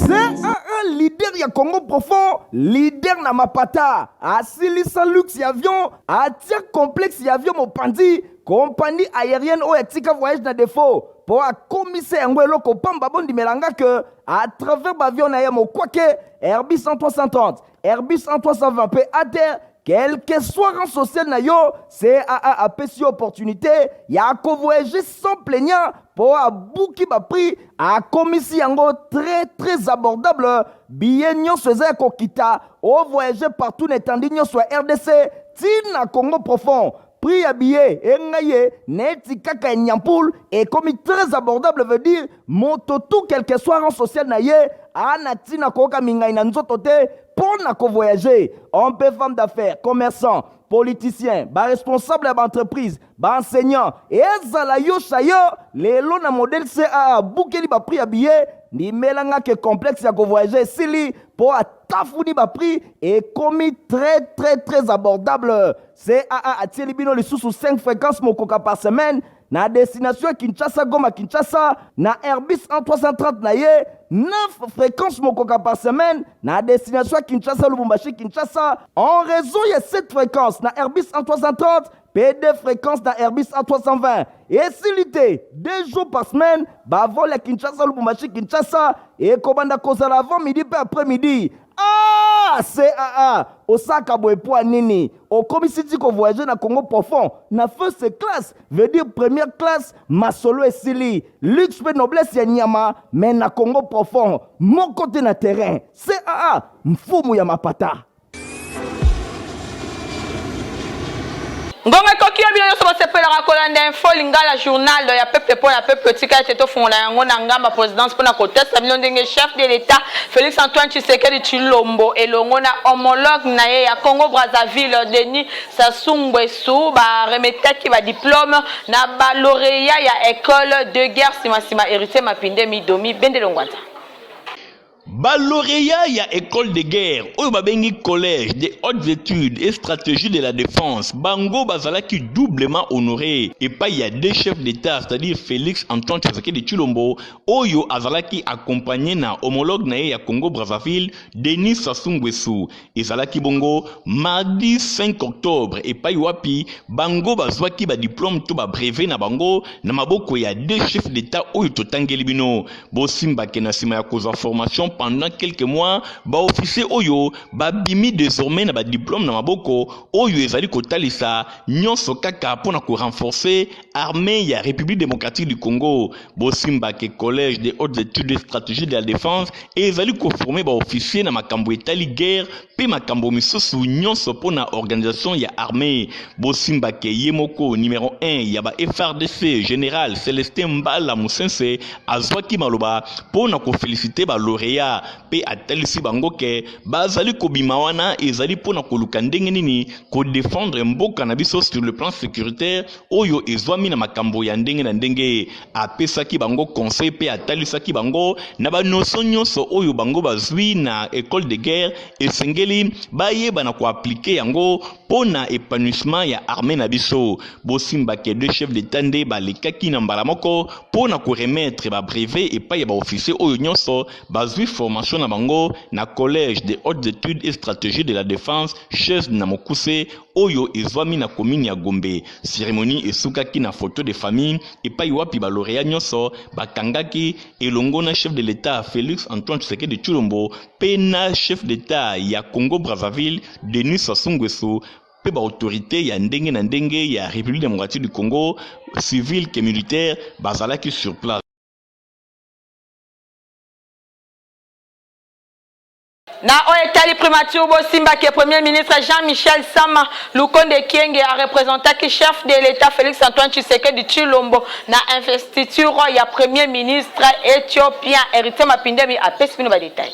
CAA leader ya Congo profond, leader na mapata, asilisa luxe ya avion, atia complexe ya avion mopanzi, compagnie aérienne oyo atika voyage na défaut mpo akomisa yango eloko pamba. Bondimela nga ke à travers baavion na ye mokwake Airbus 330, Airbus 320 mpe ATR, quel que soit rang social na yo, CAA apesi yo opportunité ya kovoyager sans plaignant mpo abuki baprix, akomisi yango très très abordable. Billet nyonso eza ya kokita, ovoyage partout na etandi nyonso ya RDC ntina Congo profond. Prix ya billet engai ye neti kaka ya nyampule, ekomi très abordable. Veut dire moto tout, quel que soit rang social na ye, ana ntina koyoka mingai na nzoto te mpo na kovoyage. Homme mpe femme d'affaires, commerçant, politicien, baresponsable ya baentreprise, baenseignant, ezala yo yo lelo na modèle CAA abukeli baprix ya billet. Ndimelanga ke complexe ya kovoyage esili mpo atafuni baprix, ekomi très très très abordable. CAA atieli bino lisusu 5 fréquence mokoka par semaine na destination ya Kinshasa, Goma, Kinshasa na Airbus 330 na ye, 9 fréquences mokoka par semaine na destination ya Kinshasa, Lubumbashi, Kinshasa, en raison ya 7 fréquences na Airbus 330 mpe 2 fréquences na Airbus A320. Esili te, 2 jours par semaine bavol ya Kinshasa, Lubumbashi, Kinshasa ekobanda kozala avant midi mpe après midi. Ah, CAA osaka boye mpo ya nini? Okomisi ti kovoyage na Congo profond na first class, veut dire première classe. Masolo esili, luxe mpe noblesse ya nyama, me na Congo profond moko te na terrain. CAA, mfumu ya mapata. Ngonga ekoki yo bino nyonso bosepelaka kolanda Info Lingala, journal ya peuple mpo na peuple. Tika ete tofungola yango na ngamba présidence mpona kotesta bino ndenge chef de l'État Félix Antoine Tshisekedi Tshilombo elongo na homologue na ye ya Congo Brazzaville Denis Sassou Nguesso baremetaki badiplôme na balauréat ya école de guerre. Nsima nsima, Héritier Mapinde Midomi Bendele Ngwanza. Balauréat ya école de guerre oyo babengi Collège des hautes études et stratégie de la défense, bango bazalaki doublement honoré epai ya deux chefs d'État, c'est-à-dire Félix Antoine Tshisekedi Tshilombo oyo azalaki accompagné na homologue na ye ya Congo Brazzaville Denis Sassou Nguesso. Ezalaki bongo mardi 5 octobre epai wapi bango bazwaki badiplôme to babrevet na bango na maboko ya deux chefs d'État oyo totangeli bino. Bosimbake na nsima ya kozwa formation pendant quelques mois, baofficier oyo babimi désormais na badiplôme na maboko oyo ezali kotalisa nyonso kaka mpona korenforcer armée ya République démocratique du Congo. Bosimbake Collège des hautes études et stratégie de la défense ezali koformer baofficier na makambo etali guerre mpe makambo misusu nyonso mpona organisation ya armée. Bosimbake ye moko numéro 1 ya ba FARDC, général Célestin Mbala Musense, azwaki maloba mpona koféliciter balauréat mpe atalisi bango ke bazali kobima wana ezali mpona koluka ndenge nini kodéfendre mboka na biso sur le plan sécuritaire oyo ezwami na makambo ya ndenge na ndenge. Apesaki bango conseil mpe atalisaki bango na banotion nyonso oyo bango bazwi na école de guerre, esengeli bayeba na koappliquer yango mpo na épanouissement ya armée na biso. Bosimbake deux chefs d'État nde balekaki na mbala moko mpo na koremettre babrevet epai ya baofficier oyo nyonso bazwi formation na bango na Collège des hautes études et stratégie de la défense, CHESD na mokuse, oyo ezwami na commune ya Gombe. Cérémonie esukaki na photo de famille epai wapi balauréat nyonso bakangaki elongo na chef de l'État Félix Antoine Tshisekedi Tshilombo mpe na chef d'État ya Congo Brazzaville Denis Sassou Nguesso mpe baautorité ya ndenge na ndenge ya République démocratique du Congo, civile ke militaire, bazalaki sur place. Na oyo etali primature, bosimbaki Premier ministre Jean-Michel Sama Lukonde Kienge areprésentaki chef de l'État Félix Antoine Tshisekedi Tshilombo na investiture ya Premier ministre éthiopien. Héritier Mapindemi apesi bino badetail.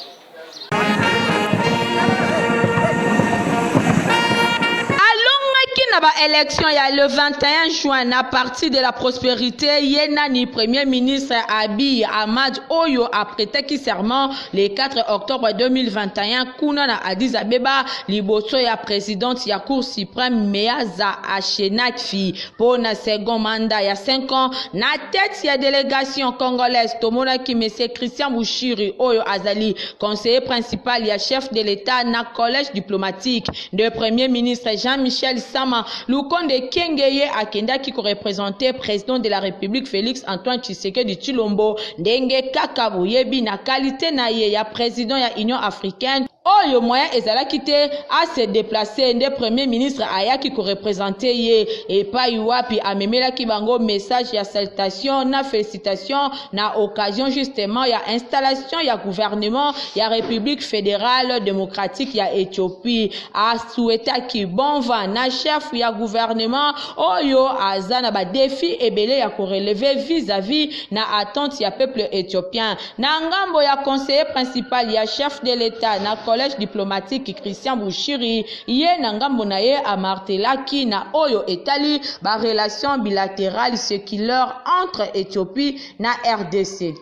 Alongaki na na ba elections ya le 21 juin na Parti de la Prosperite, ye nani Premier ministre Abiy Ahmad oyo a pretaki serment le 4 octobre 2021 kuna na Addis Abeba liboso ya presidente ya Cour supreme Meaza Ashenafi mpo na second mandat ya 5 ans na tete ya delegation congolaise. Tomonaki Monsieur Christian Bushiri oyo azali conseiller principal ya chef de l'Etat na collège diplomatique de Premier ministre Jean-Michel Sama Lukonde Kyenge. Ye akendaki korepresente président de la République Félix Antoine Tshisekedi Tshilombo, ndenge kaka boyebi na qualité na ye ya président ya Union africaine oyo moyen ezalaki te a se déplacer, nde Premier ministre ayaki korepresente ye, epai wapi amemelaki bango message ya salutation na félicitation na occasion justement ya installation ya gouvernement ya République fédérale démocratique ya Éthiopie. Asouhaitaki bon vent na chef ya gouvernement oyo aza na badéfis ebele ya korelever vis-à-vis na attente ya peuple éthiopien. Na ngambo ya conseiller principal ya chef de l'État na collège diplomatique Christian Bushiri, ye na ngambo na ye amartelaki na oyo etali barelation bilatérale séculaire entre Éthiopie na RDC.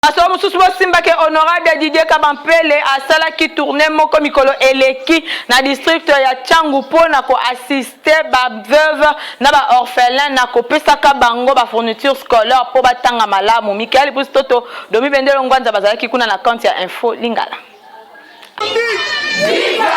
Masolo mosusu, bosimbaki honorable Didier Kabampele asalaki tournée moko mikolo eleki na district ya Tshangu mpo na koassister baveuve na baorphelin na kopesaka bango bafourniture scolaire mpo batanga malamu. Mikael Pusi Toto, Domi Bendelo Ngwanza bazalaki kuna na compte ya Info Lingala. Viva,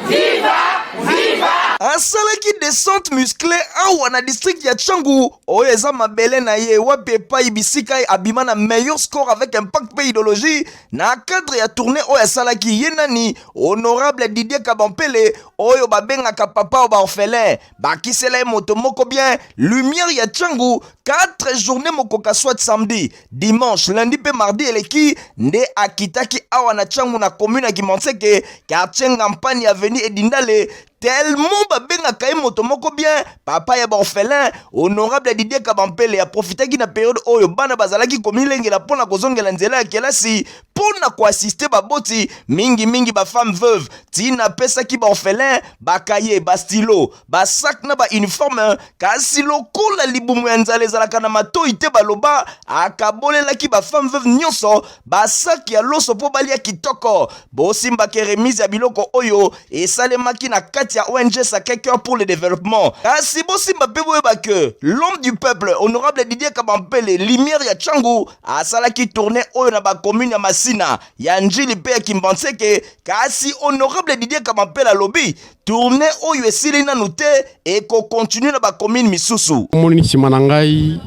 viva, viva! Asalaki descente musclée awa na district ya Tshangu oyo eza mabele na ye, wapi epai bisika abima na meilleur score avec impact mpe idéologie. Na cadre ya tournée oyo asalaki, ye nani? Honorable Didier Kabampele oyo babengaka papa oyo baorphelin, bakisela ye moto moko bien, lumière ya Tshangu. 4 journée mokoka, soit samedi, dimanche, lundi mpe mardi eleki, nde akitaki awa na Tshangu, na commune ya Kimbanseke, quartier Ngampani, avenue Edindale. Tellement babengaka ye moto moko bien, papa ya baorphelin, honorable Didier Kabampele aprofitaki na période oyo bana bazalaki komilengela mpo na kozongela nzela ya kelasi, mpo na koassister baboti, mingimingi bafemme veuve. Ntina apesaki baorphelin bacahier, bastylo, basac na bauniforme. Kasi lokola libumu ya nzala ezalaka na matoi te, baloba akabolelaki bafemme veuve nyonso basac ya loso mpo balia kitoko. Bosimbaka remise ya biloko oyo esalemaki na kati ya ONG Sacré-Cœur pour le développement. Kasi bosimba mpe boyeba ke l'homme du peuple, honorable Didier Kabampele, lumière ya Tshangu, asalaki tournée oyo na bacommune ya Masina, ya Njili mpe ya Kimbanseke. Kasi honorable Didier Kabampele alobi tournée oyo esili nanu te, ekocontinuer na bacommune misusu. Omoni nsima na ngai,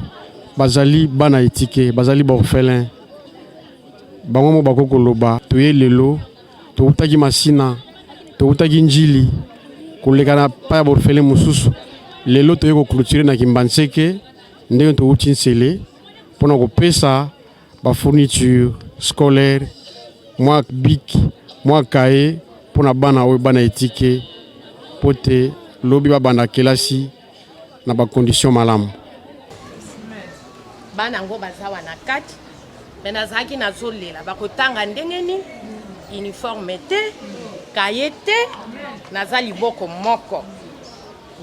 bazali bana etike, bazali baorphelin. Bango mo bakoki koloba. Toye lelo, toutaki Masina, toutaki Njili, koleka na pa ya baorphelin mosusu. Lelo toye koclôturer na Kimbanseke, ndenge touti Nsele, mpona kopesa bafourniture scolaire, mwa bic, mwa cahier, mpona bana oyo, bana etike, mpo te lobi babanda kelasi na bacondition malamu. Bana yango baza wana kati me nazalaki nazolela, bakotanga ndenge nini? Uniforme te, cahier te, naza liboko moko.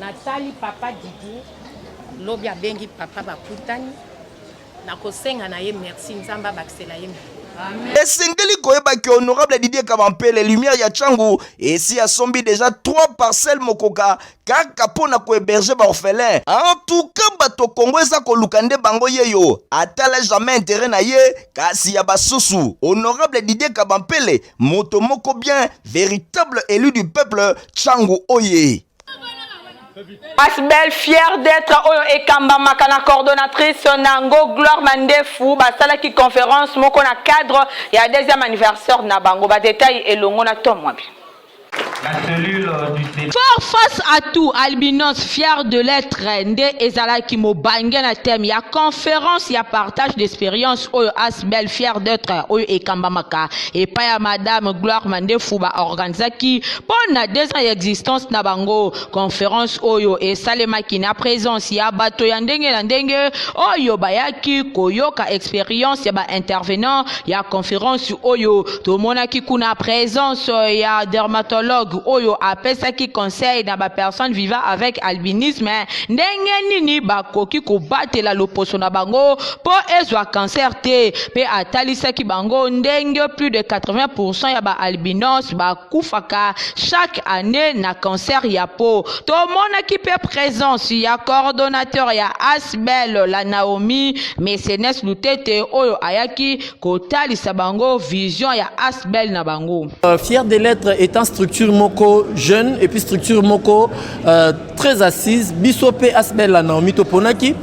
Natali papa Didi lobi, abengi papa, bakutani. Nakosenga na ye merci, Nzambe abakisela ye. Esengeli koyeba ke honorable Didier Kabampele, lumière ya Tshangu, esi asombi déjà 3 parcelles mokoka kaka mpo na kohéberger baorphelin. En tout cas, bato Kongo eza koluka nde bango yeyo, atala jamais intérêt na ye kasi ya basusu. Honorable Didier Kabampele, moto moko bien, véritable élu du peuple. Tshangu oye. Asbl Fier d'être oyo ekambamaka na coordonnatrice nango Gloire Mandefu basalaki conférence moko na cadre ya deuxième anniversaire na bango. Badétail elongo na Tom Mwabi. Fort face à tout, albinos fier de l'être nde ezalaki mobange na thème ya conférence ya partage d'expérience oyo Asbel fier d'être oyo ekambamaka epai ya madame Gloire Mandefu ba organisaki mpo na 2 ans ya existence na bango. Conférence oyo esalemaki na présence ya bato ya ndenge na ndenge oyo bayaki koyoka expérience ya ba intervenants ya conférence oyo. Tomonaki kuna présence ya dermatologue oyo apesaki conseil na ba personnes vivant avec albinisme ndenge nini bakoki kobatela loposo na bango mpo ezwa cancer te, mpe atalisaki bango ndenge plus de 80% ya ba albinos bakufaka chaque année na cancer ya peau. Tomonaki mpe présence ya coordonnateur ya Asbel la Naomi Mecenes Lutete oyo ayaki kotalisa bango vision ya Asbel na bango. Fier de l'être étant structure moko jeune et puis structure moko très assise, biso pe Asbel la Naomi toponaki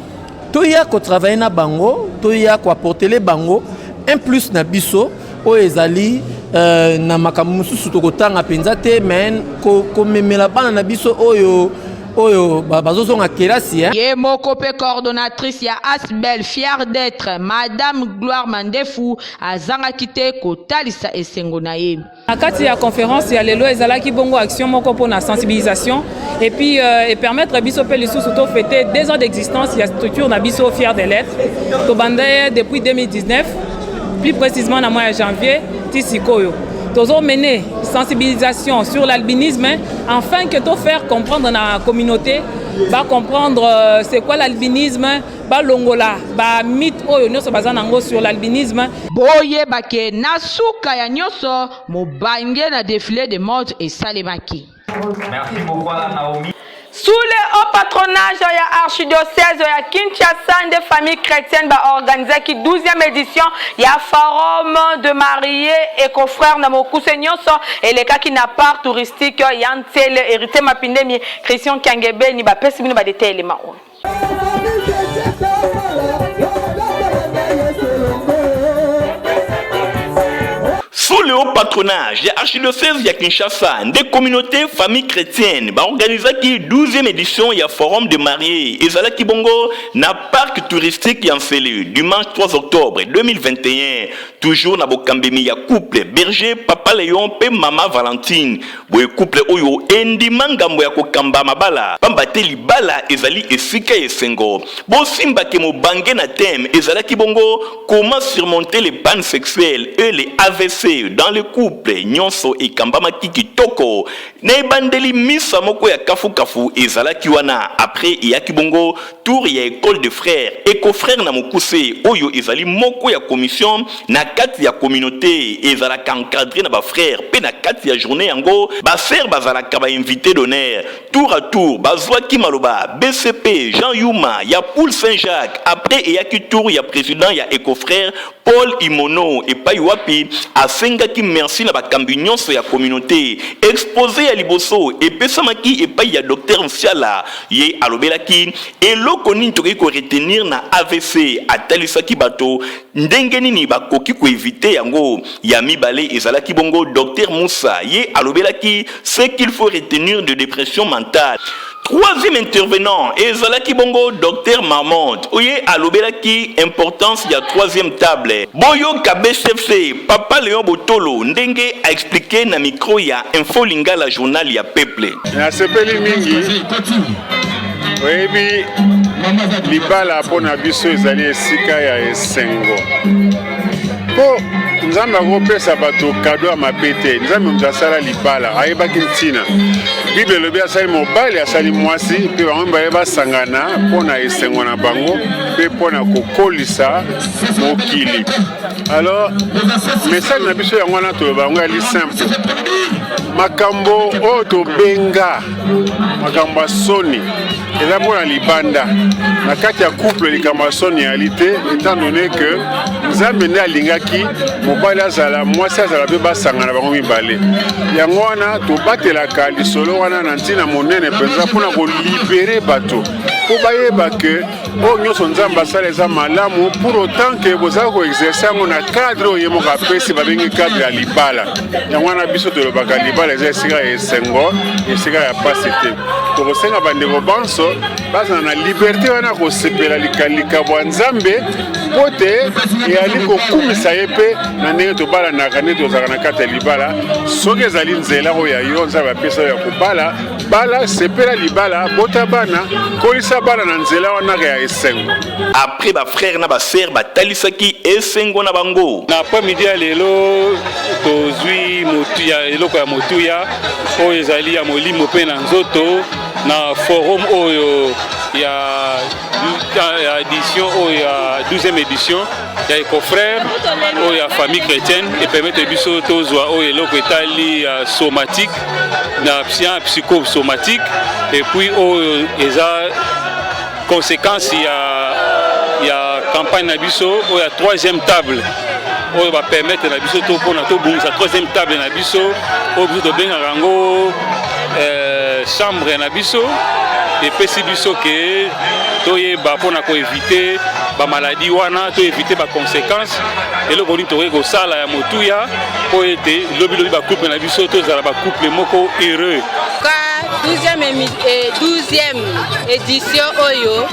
toya kotravailler na bango, toya koapporter bango un plus na biso oyo ezali na makambo mosusu tokotanga mpenza te, mais komemela bana na biso oyo bazozonga kelasi. Ye moko mpe coordonnatrice ya Asbel fier d'être, madame Gloire Mandefu, azangaki te kotalisa esengo na ye. Na kati ya conférence ya lelo, ezalaki bongo action moko mpona sensibilisation et puis epermettre biso mpe lisusu tofêter 2 ans d'existence ya structure na biso Fier de l'être. Tobanda ye depuis 2019, plus précisément na mois ya janvier ti sikoyo. Tozomener sensibilisation sur l'albinisme afin que tofaire comprendre na communauté, bacomprendre c'est quoi l'albinisme, balongola bamythe oyo nyonso baza nango sur l'albinisme. Boyebake na suka ya nyonso, mobange na défilé de mode esalemaki. Merci beaucoup à la Naomi. Sous le haut patronage ya archidiocèse ya Kinshasa nde famille chrétienne baorganisaki 12e édition ya forum de mariés et confrères na mokuse. Nyonso elekaki na parc touristique ya Nsele. Héritier Mapindemi, Christian Kiangebeni bapesi bino badétails elema oyo. Sous le haut patronage ya archidiocèse ya Kinshasa nde communauté famille chrétienne baorganizaki 12e édition ya forum de mariés. Ezalaki bongo na parc touristique ya Nsele, dimanche 3 octobre 2021, toujours na bokambemi ya couple Berger Papa Léon mpe Mama Valentine. Boye couple oyo endima ngambo ya kokamba mabala, pamba te libala ezali esika ya esengo. Bosimbake mobange na thème ezalaki bongo "Comment surmonter les pannes sexuelles et les AVC dans le couple". Nyonso ekambamaki kitoko. Na ebandeli, misa moko ya kafukafu ezalaki wana. Après, eyaki bongo tour ya école de frères, ecofrère na mokuse, oyo ezali moko ya commission na kati ya communauté, ezalaka encadré na bafrère. Mpe na kati ya journée yango, basœur bazalaka bainvité d'honneur. Tour à tour bazwaki maloba: BCP Jean Yuma ya Poule Saint-Jacques. Après, eyaki tour ya président ya ecofrère Paul Imono, epai wapi asengaki merci na bakambi nyonso ya communauté. Exposé ya liboso epesamaki epai ya Dr Nsiala. Ye alobelaki eloko nini tokoki koretenir na AVC, atalisaki bato ndenge nini bakoki koéviter yango. Ya mibale ezalaki bongo Dr Musa, ye alobelaki ce qu'il faut retenir de dépression mentale. Troisième intervenant ezalaki bongo Dr Marmont, oye alobelaki importance ya troisième table. Boyoka BCFC Papa Léon Botolo ndenge aexpliquer na micro ya Info Lingala, journal ya peuple. Nasepeli mingi. Oyebi, libala mpo na biso ezali esika ya esengo, mpo Nzambe akopesa bato cadeau ya mabe te. Nzambe moto asala libala, ayebaki ntina. Bible elobi asali mobali, asali mwasi, mpe bango mibale basangana mpo na esengo na bango mpe mpo na kokolisa mokili. Alors, message na biso yango wana, toloba yango yali simple: makambo oyo tobenga makambo ya soni. Eza mpo na libanda. Na kati ya couple likambo ya soni eyali te, etant donné que Nzambe nde alingaki mobali azala mwasi azala mpe basangana bango mibale. Yango wana tobatelaka lisolo wana na ntina monene mpenza mpo na kolibere bato mpo bayeba ke oyo nyonso Nzambe asala eza malamu, pour autant que bozala koexerce yango na cadre oyo ye moko apesi, babengi cadre ya libala. Yango wana biso tolobaka libala eza esika ya esengo, esika ya pasi te. Tokosenga bandeko banso bazala na liberte wana kosepela likabo ya Nzambe mpo te eyali kokumisa ye mpe na ndenge tobalanaka, ndenge tozalaka na kati ya libala. Soki ezali nzela oyo ya yo Nzambe apesa yo ya kobala, bala, sepela libala, bota bana, kolisa bana na nzela wana ya esengo. Après ba frères na ba sœurs batalisaki esengo na bango. Na après midi ya lelo tozwi motuya, eloko ya motuya oyo ezali ya molimo mpe na nzoto na forum oyo ya édition oyo ya 12e édition ya Ecofrère oyo ya famille chrétienne epermettre biso tozwa oyo eloko etali ya somatique na science psychosomatique, et puis oyo eza conséquence ya campagne na biso oyo ya troisième table, oyo bapermettre na biso to mpona tobongisa troisième table na biso, oyo biso tobengaka yango chambre na biso. Epesi biso ke toyeba mpona koéviter bamaladi wana, toéviter baconséquence, eloko nini tokoki kosala ya motuya mpo ete lobilobi bacouple na biso tozala bacouple moko heureux. Ka 12e édition oyo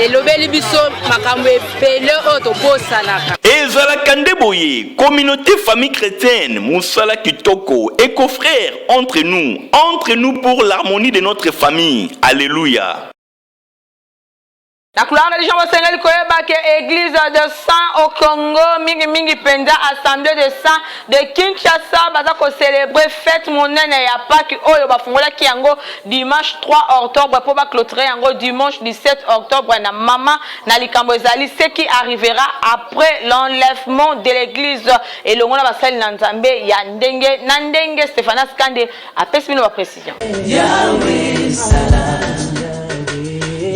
elobeli biso makambo ebele oyo tobosanaka. Ezalaka nde boye, communauté famille chrétienne, mosala kitoko, Ecofrère, entre nous, entre nous pour l'harmonie de notre famille. Alléluia. Na couloir religion, bosengeli koyeba ke Église de Saint au Congo, mingimingi mpenza Assemblée de Saint de Kinshasa, baza kocélébrer fête monene ya Pâques oyo bafungolaki yango dimanche 3 octobre mpo baclôturer yango dimanche 17 octobre na mama na likambo ezali "Ce qui arrivera après l'enlèvement de l'église", elongo na basali na Nzambe ya ndenge na ndenge. Stéphanas Kande apesi bino baprécision. Yahweh sala,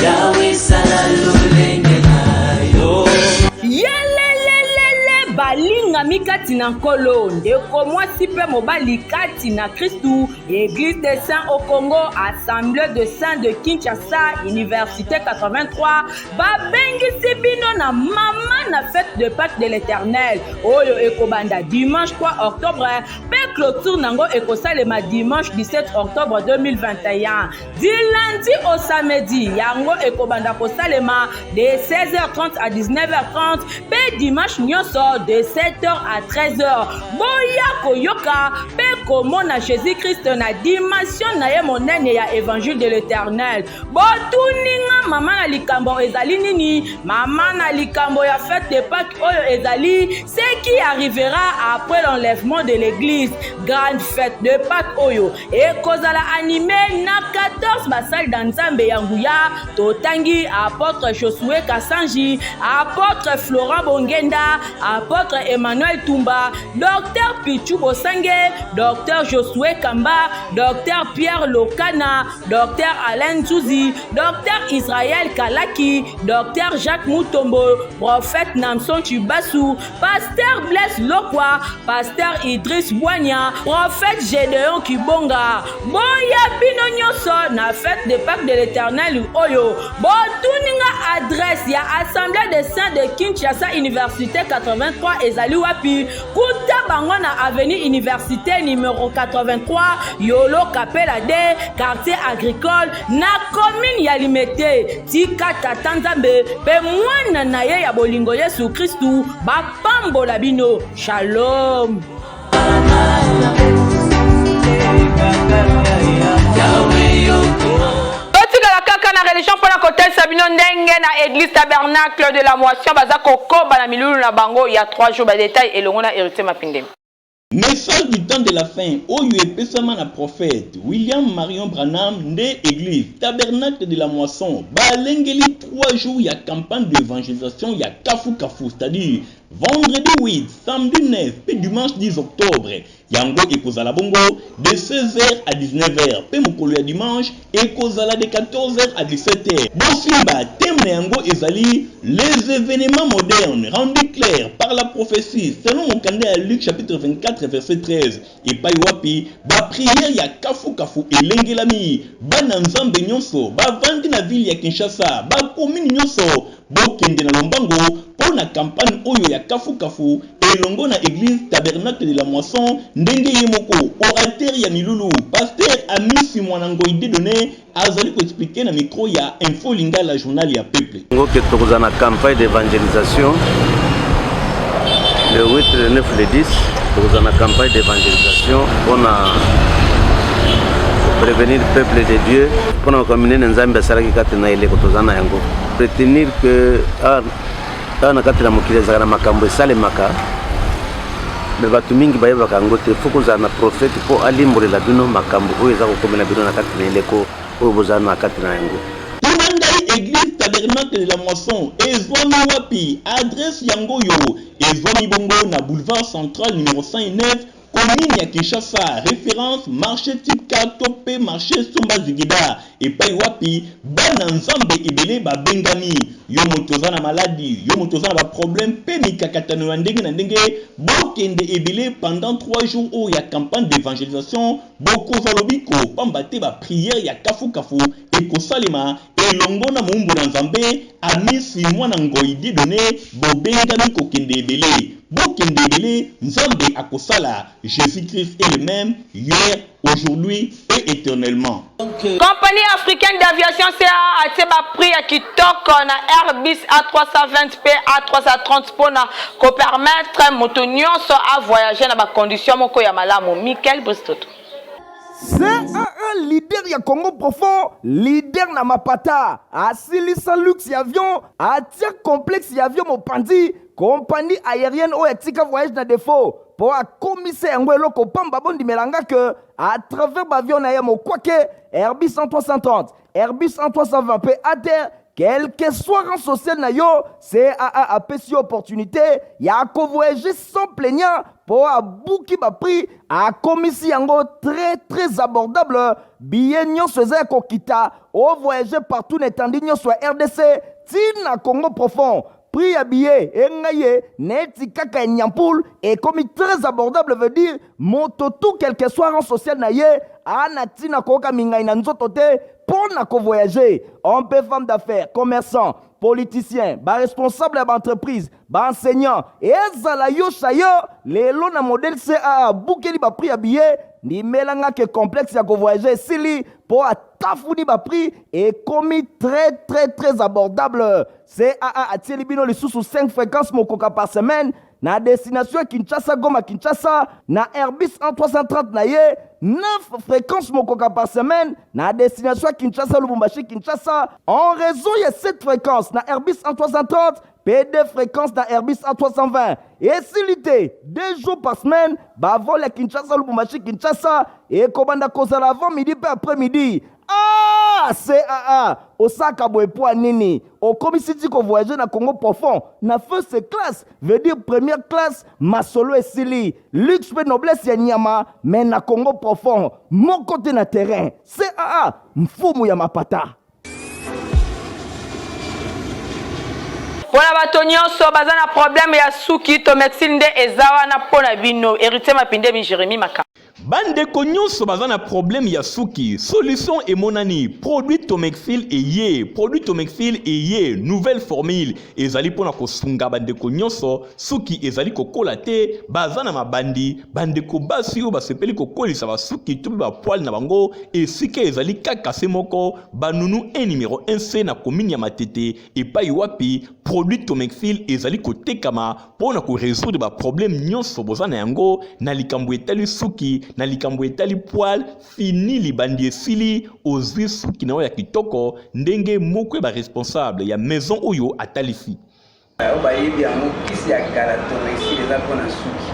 Yahweh sala lolenge na yo. Yelelelele, balingami kati na Nkolo, ndeko mwasi mpe mobali kati na Kristu, Église des Saints au Congo, Assemblée de Saints de Kinshasa, Université 83, babengisi bino na mama na fête de Pâques de l'Éternel oyo ekobanda dimanche 3 octobre mpe clôture nango ekosalema dimanche 17 octobre 2021, du lundi au samedi. Yango ekobanda kosalema de 16h30 à 19h30 mpe dimanche nyonso de 7h à 13h. Boya koyoka mpe komona Jésus Christ na dimension na ye monene ya évangile de l'Éternel. Botuninga mama na likambo ezali nini? Mama na likambo ya fête de Pâques oyo ezali "Ce qui arrivera après l'enlèvement de l'église". Grande fête de Pâques oyo ekozala animé na 14 basali na Nzambe ya nguya. Totangi apôtre Josué Kasanji, apôtre Florent Bongenda, apôtre Emmanuel Tumba, docteur Pichu Bosange, docteur Josué Kamba, docteur Pierre Lokana, docteur Alain Nzuzi, docteur Israël Kalaki, docteur Jacques Mutombo, prophète Namson Chibasu, pasteur Blaise Lokwa, pasteur Idriss Bwanya, prophète Gédéon Kibonga. Boya bino nyonso na fête de Pâques de l'Éternel oyo. Botuninga adresse ya Assemblée des Saints de Kinshasa, Université 83 ezali wapi? Kuta bango na avenue Université numéro 83, Yolo Kapela D, quartier agricole, na commune ya Limete. Tika Tata Nzambe mpe mwana na ye ya bolingo Yesu Kristu bapambola bino. Shalom. Totikala kaka na religion mpona kotalisa bino ndenge na Église Tabernacle de la Moisson baza kokoba na milulu na bango ya 3 jours. Badétail elongo na Héritier Mapindemi. Message du temps de la fin oyo epesama na prophète William Marion Branham nde Église Tabernacle de la Moisson balengeli 3 jours ya campagne d'évangélisation ya kafu kafu, c'est-à-dire Vendredi 8, samedi 9 mpe dimanche 10 octobre. Yango ekozala bongo de 16h à 19h mpe mokolo ya dimanche ekozala de 14h à 17h. Bosimba, thème na yango ezali Les evenements modernes rendus clairs par la prophetie selon mokanda ya Luc chapitre 24 verset 13 epai wapi ba prières ya kafu kafu elengelami. Bana Nzambe nyonso bavandi na ville ya Kinshasa, ba communes nyonso bokende na lombango mpo na campagne oyo ya kafu kafu elongo na eglise Tabernacle de la Moisson ndenge ye moko orateur ya milulu Pasteur Amisi Mwanangoy Dieudonne azali ko expliquer na micro ya Info Lingala journal ya peuple. Ngo ke tokozala na campagne d'evangelisation le 8, le 9, le 10 tokozala na campagne d'evangelisation mpona prévenir peuple de Dieu mpona makambo minene Nzambe asalaki kati na eleko toza na yango. Retenir que awa na kati na mokili ezalaka na makambo esalemaka me bato mingi bayebaka yango te. Fo kozala na profete mpo alimbolela bino makambo oyo eza kokomela bino na kati na eleko oyo bozala na kati na yango. Tuna ngai eglise tabernacle de la moisson ezwami wapi? Adresse yango oyo ezwami bongo na boulevard central numero 109 Commune ya Kinshasa, reference marche type K to pe marche Somba Zigida, epai wapi bana Nzambe ebele babengami. Yo moto oza na maladi, yo moto oza na ba problèmes pe mikakatano ya ndenge na ndenge, bokende ebele pendant 3 jours oyo ya campagne d'evangelisation, bokozwa lobiko pamba te ba prières ya kafu kafu ekosalema elongo na moumbu na Nzambe Amisi mwana Ngoyi Dieudonne, bobengami kokende ebele. Bokende ebele, Nzambe akosala, Jesus Christ est le meme hier, aujourd'hui et eternellement. Compagnie africaine d'aviation CAA atie ba prix ya kitoko na Airbus A320 mpe A330 mpona ko permettre moto nyonso a voyager na ba conditions moko ya malamu. Michael Bristoto. CAA leader ya Congo profond, leader na mapata, asilisa luxe ya avion, atia complexe ya avion mopanzi, compagnie aérienne oyo atika voyage na defaut po akomisa yango eloko pamba. Bondimela nga que à travers ba avion na ye mokwake Airbus 330, Airbus 320 mpe ATR, quel que soit rang social na yo, CAA apesi yo opportunité ya kovoyager sans plaignant mpo abuki baprix, akomisi yango très très abordable. Billet nyonso eza ya kokita, ovoyage partout na etandi nyonso ya RDC ti na Congo profond. Prix ya billet engai ye neti kaka ya nyampul ekomi très abordable, veut dire moto tout, quel que soit rang social na ye, ana ntina koyoka mingai na nzoto te mpo na kovoyage. Homme mpe femme d'affaires, commerçant, politicien, baresponsable ya baentreprise, baenseignant, ezala yo sayo lelo na modèle CAA abukeli baprix ya billet, ndimelanga ke complexe ya kovoyage esili mpo atafuni baprix ekomi très très très abordable. CAA atieli bino lisusu 5 fréquences mokoka par semaine na destination ya Kinshasa, Goma, Kinshasa na Airbus 330 na ye, 9 fréquences mokoka par semaine na destination ya Kinshasa, Lubumbashi, Kinshasa en raison ya 7 fréquences na Airbus 330 mpe 2 fréquences na Airbus A320. Esili te, 2 jours par semaine bavol ya Kinshasa, Lubumbashi, Kinshasa ekobanda kozala avant midi mpe après midi. Ah, CAA osaka boye po nini okomisi ti kovoyage na Congo profond na first class, veut dire première classe. Masolo esili, luxe mpe noblesse ya nyama, mais na Congo profond moko te na terrain. CAA, mfumu ya mapata. Mpona bato nyonso baza na problème ya suki, Tomexil nde eza wana mpo na bino. Héritier Mapindemi, Jérémi Maka. Bandeko nyonso baza na problème ya suki, solution emonani. Produit Tomexil eye, produit Tomexil eye, nouvelle formule ezali mpona kosunga bandeko nyonso suki ezali kokola te, baza na mabandi. Bandeko basi oyo basepeli kokolisa basuki to mpe bapoile na bango, esika ezali kaka se moko, Banunu 1 numero 1C na commune ya Matete, epai wapi produit Tomexil ezali kotekama mpo na koresoudre baproblème nyonso boza na yango na likambo etali suki, na likambo etali poile. Fini libandi esili, ozwi suki na yo ya kitoko ndenge moko ya baresponsable ya maison oyo atalisi. Oyo bayebi yango, kisi ya kala Tomexil eza mpona suki,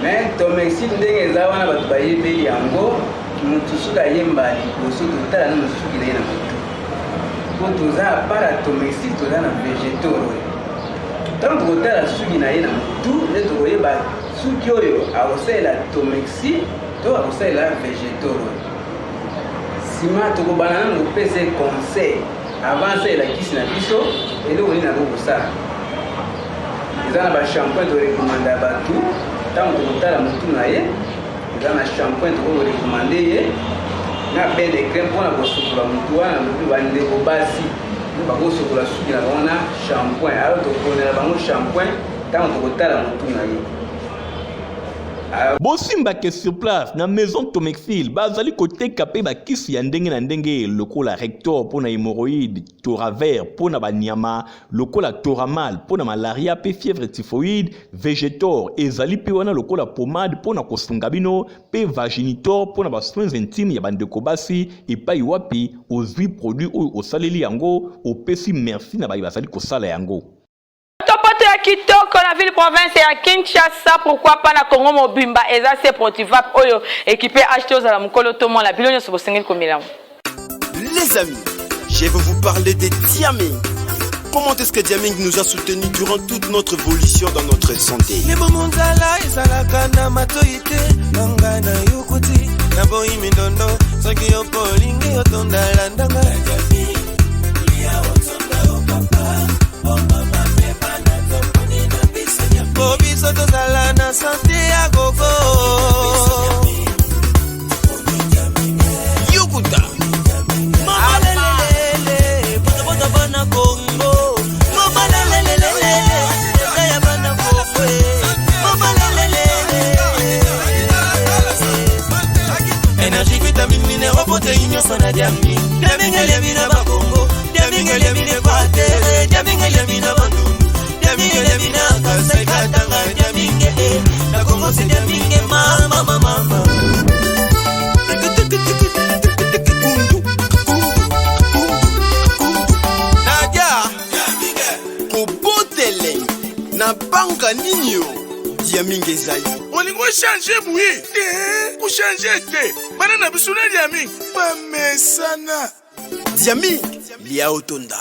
mais Tomexil ndenge eza wana, bato bayebeli yango. Motu soki ayemba liboso, totala nano suki na ye na motu, mpo toza apart ya Tomexil, toza na Vegetor oyo. Ntango tokotala suki na ye na motu nde tokoyeba suki oyo akosalela tomexi to akosalela vegetor oyo. Nsima tokobanda nano kopesa ye conseil avant asalela kisi na biso eloko nini akoki kosala. Eza na ba shampoing torekomanda bato ntango tokotala motu na ye eza na shampoing tokoki korekomande ye na bain de crème mpona kosukola motu wana bandeko basi bakosukola suki na bango na shampoing alors tokonela bango shampoing ntango tokotala motu na ye. Bosimba ke sur place na maison Tomexil bazali koteka pe ba kisi ya ndenge na ndenge lokola Rector mpo na hemorroïde, Toraver mpo na ba nyama, lokola Toramal mpo na malaria pe fièvre typhoïde, Vegetor ezali pe wana lokola pomade mpo na kosunga bino pe Vaginitor mpo na ba soins intimes ya ba ndeko basi epai wapi ozui produit oyo osaleli yango opesi merci na baye bazali kosala yango. Potopoto ya kitoko na ville province ya Kinshasa, pourquoi pas na Congo mobimba, eza se Protivap oyo ekipe HT ozala mokolo to mwana bino nyonso bosengeli komela yango. Les amis, je vais vous parler de Diaming. Comment est-ce que Diaming nous a soutenus durant toute notre évolution dans notre santé? Libumu nzala ezalaka na matoi te nanga na yokuti na boyi mindondo soki yo kolingi otonda landanga. Po biso tozala na sante ya gogo. Yokuta. Mama lelelele, poto bana Congo. Mama lelelele, eza ya bana Congo. Mama lelelele. Energie, vitamine, minéraux, protéines, nyonso na diamine. Diamine elemi na bakongo, diamine elemi na Equateur, diamine elemi na Bandundu, diamine elemi na Kasai, Katanga, diamine eh. Na Congo c'est diamine, mama, mama, mama. Nadia kobotele na banka nini yo diaminga ezali olingi ochange boye te kochange te bana na biso na diaming bamesana. Diaming lia otonda.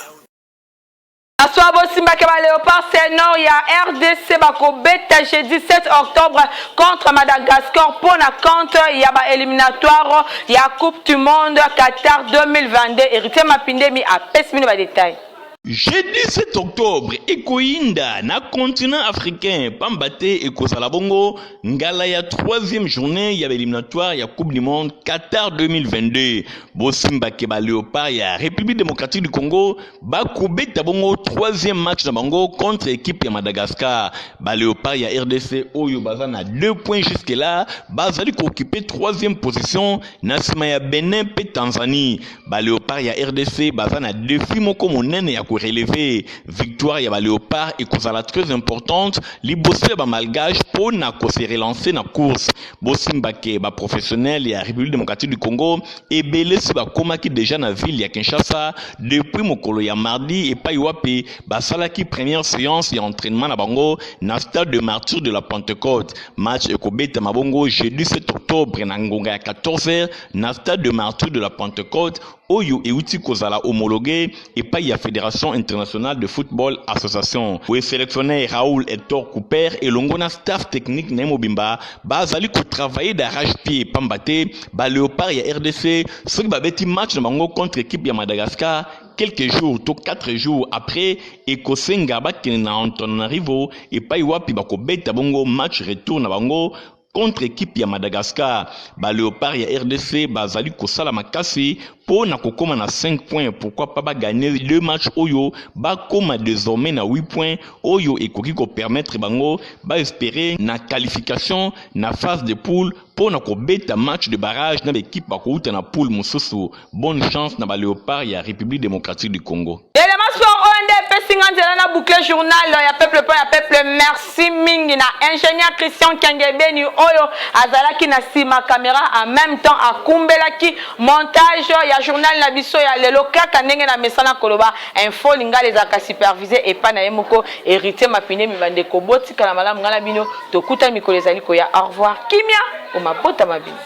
Aswa bosimbake ba Leopards Nord ya RDC bakobeta jeudi 7 octobre contre Madagascar mpo na compte ya ba éliminatoire ya Coupe du monde Qatar 2022. Héritier Mapindemi apesi bino ba détails. Jeudi 7 octobre ekoyinda na continent africain pamba te ekozala bongo ngala ya troisième journée ya baéliminatoire ya Coupe du monde Qatar 2022. Bosimbake ba Leopards ya République démocratique du Congo bakobeta bongo troisième match na bango contre équipe ya Madagascar. Ba Leopards ya RDC oyo baza na 2 points jusque là bazali kooccuper troisième position na nsima ya Benin mpe Tanzanie. Ba Leopards ya RDC baza na défi moko monene ya korelever. Victoire ya ba Leopards ekozala très importante liboso ya ba Malgaches mpo na kose relancer na course. Bosimba ke ba professionnels ya République démocratique du Congo ebele si bakomaki déjà na ville ya Kinshasa depuis mokolo ya mardi epai wapi basalaki première séance ya entraînement na bango na stade de martyrs de la Pentecôte. Match ekobetama bongo jeudi 7 octobre na ngonga ya 14h na stade de martyrs de la Pentecôte oyo euti kozala homologué epai ya Fédération internationale de football association. Oyo sélectionneur Raoul Hector Cooper elongo na staff technique na ye mobimba bazali kotravailler d'arrache-pied pamba te ba Léopards ya RDC soki babeti match na bango contre équipe ya Madagascar quelques jours to 4 jours après ekosenga bakende na Antananarivo epai wapi bakobeta bongo match retour na bango contre équipe ya Madagascar. Ba Léopards ya RDC bazali kosala makasi mpo na kokoma na 5 points, pourquoi pas ba gagner deux matchs oyo bakoma désormais na 8 points oyo ekoki kopermettre bango ba espérer na qualification na phase de poule mpo na kobeta match de barrage na baekipe bakouta na poule mosusu. Bonne chance na ba Léopards ya République démocratique du Congo. Elema sport oyo nde epesi nga nzela na boucle journal ya peuple mpo ya peuple. Merci mingi na ingénieur Christian Kengebeni oyo azalaki na nsima caméra, en même temps akumbelaki montage ya journal na biso ya lelo. Kaka ndenge na mesana koloba, info lingala ezalaka supervisé epai na ye moko Héritier Mapinemi. Bandeko, botikala malamu, ngai na bino tokuta mikolo ezali koya. Au revoir, kimia omabota mabino.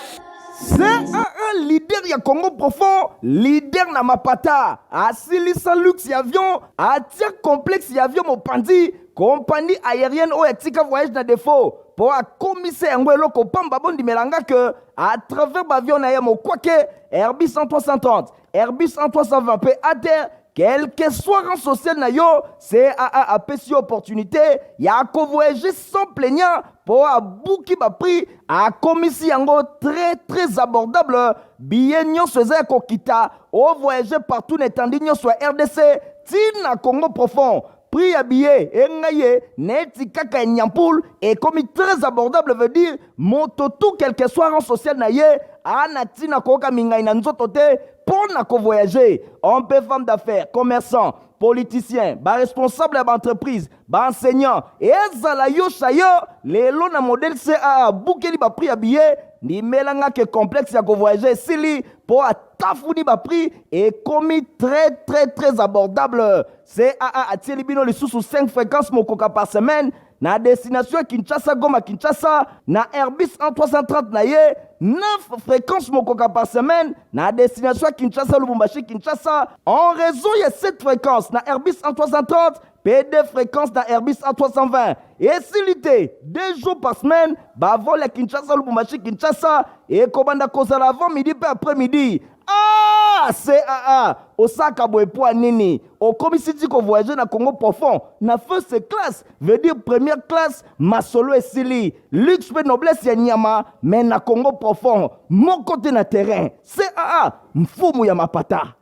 CAA leader ya Congo profond, leader na mapata, asilisa luxe ya avion, atia complexe ya avion mopanzi. Compagnie aérienne oyo atika voyage na défaut mpo akomisa yango eloko pamba. Bondimela nga ke à travers baavion na ye mokwake Airbus 330, Airbus 320 mpe ATR, quel que soit rang social na yo, CAA apesi yo opportunité ya kovoyager sans plaignant mpo abuki baprix, akomisi yango très très abordable. Billet nyonso eza ya kokita, ovoyage partout na etandi nyonso ya RDC ntina Congo profond. Prix ya billet engai ye neti kaka ya nyampule, ekomi très abordable. Veut dire moto tout, quel que soit rang social na ye, ana ntina koyoka mingai na nzoto te mpo na kovoyage. Homme mpe femme d'affaires, commerçant, politicien, baresponsable ya baentreprise, baenseignant, ezala yo sayo lelo na modèle CAA abukeli baprix ya billet. Ndimelanga ke complexe ya kovoyage esili mpo atafuni baprix, ekomi très très très abordable. CAA atieli bino lisusu 5 fréquence mokoka par semaine na destination ya Kinshasa, Goma, Kinshasa na Airbus 330 na ye, 9 fréquences mokoka par semaine na destination ya Kinshasa, Lubumbashi, Kinshasa en raison ya 7 fréquences na Airbus 330 mpe 2 fréquences na Airbus A320. Esili te, 2 jours par semaine bavol ya Kinshasa, Lubumbashi, Kinshasa ekobanda kozala avant midi mpe après midi. Ah, CAA osaka boye po nini? Okomisi ti kovoyage na Congo profond na first class, veut dire première classe. Masolo esili, luxe mpe noblesse ya nyama, mais na Congo profond moko te na terrain. CAA, mfumu ya mapata.